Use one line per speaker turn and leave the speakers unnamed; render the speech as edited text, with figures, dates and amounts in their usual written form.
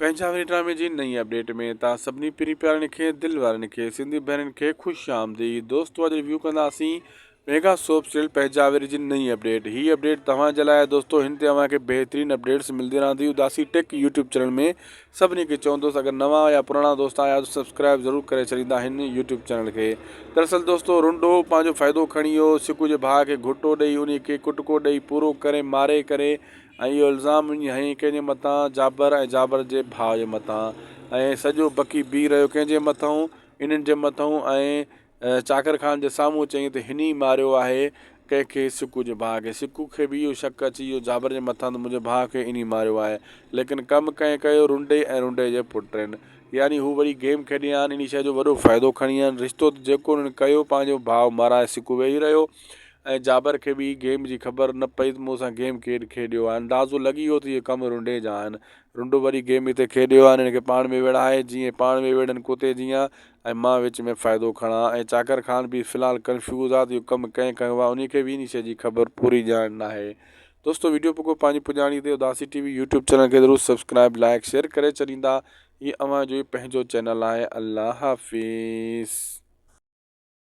پنهنجا وري ڊرامي جي نئين اپڊيٽ ۾ توهان سڀني پرين پيارن کي دل وارن کي سنڌي ڀينرن کي خوش آمديد دوستو اڄ ريويو ڪنداسين ميگا سوپ سيريل پنهنجا وري جي نئين اپڊيٽ هي اپڊيٽ توهان جي لاء دوستو هن تي اوهان کي بهترين اپڊيٽس ملدي رهندي اداسي ٽيڪ يوٽيوب چينل ۾ سڀني کي چوندس اگر نوان يا پراڻا دوست آيا ته سبسڪرائب ضرور ڪري ڇڏيندا هن يوٽيوب چينل کي دراصل دوستو رنڊو پنهنجو فائدو کڻي ويو سڪو جي ڀاء کي گهٽو ڏئي انهي کي ڪٽڪو ڏئي پورو ڪري ماري ڪري ۽ اهو الزام وڃي هنيائين ڪنهن جي مٿان؟ جابر ۽ جابر جي ڀاء جي مٿان ۽ سڄو بڪي بيهي رهيو ڪنهن جي مٿئون؟ انهن جي مٿئون ۽ چاڪر خان جي سامهون چيائين ته هن ئي ماريو آهي ڪنهن کي؟ سڪو جي ڀاء کي. سڪو کي به اهو شڪ اچي ويو جابر جي مٿان ته منهنجي ڀاء کي انهي ماريو آهي. ليڪن ڪم ڪنهن ڪيو؟ رنڊي ۽ رنڊي جي پٽن. يعني هو وري گيم کيڏي آيا آهن انهي شيء جو وڏو فائدو کڻي آيا آهن. رشتو ته جيڪو انهن ڪيو پنهنجو ڀاء مارائي سڪو ويهي رهيو. ۽ جابر کي به گيم جي خبر نه پئي ته مون سان گيم ڪير کيڏيو آهي. اندازو لڳي ويو ته اهي ڪم رنڊي جا آهن. رنڊو وري گيم هتي کيڏيو آهي هنن کي پاڻ ۾ وڙهائي جيئن پاڻ ۾ وڙهن ڪتي جيان ۽ مان وچ ۾ فائدو کڻان ۽ چاڪر خان به في الحال ڪنفيوز آهي ته اهو ڪم ڪنهن ڪيو آهي انهي کي به انهي شيء جي خبر پوري ڄاڻ ناهي. دوستو ويڊيو پڳو پنهنجي پڄاڻي تي اداسي ٽي وي يوٽيوب چينل کي ضرور سبسڪرائب لائيڪ شيئر ڪري ڇڏيندا هي اوهان جو ئي پنهنجو چينل آهي الله حافظ.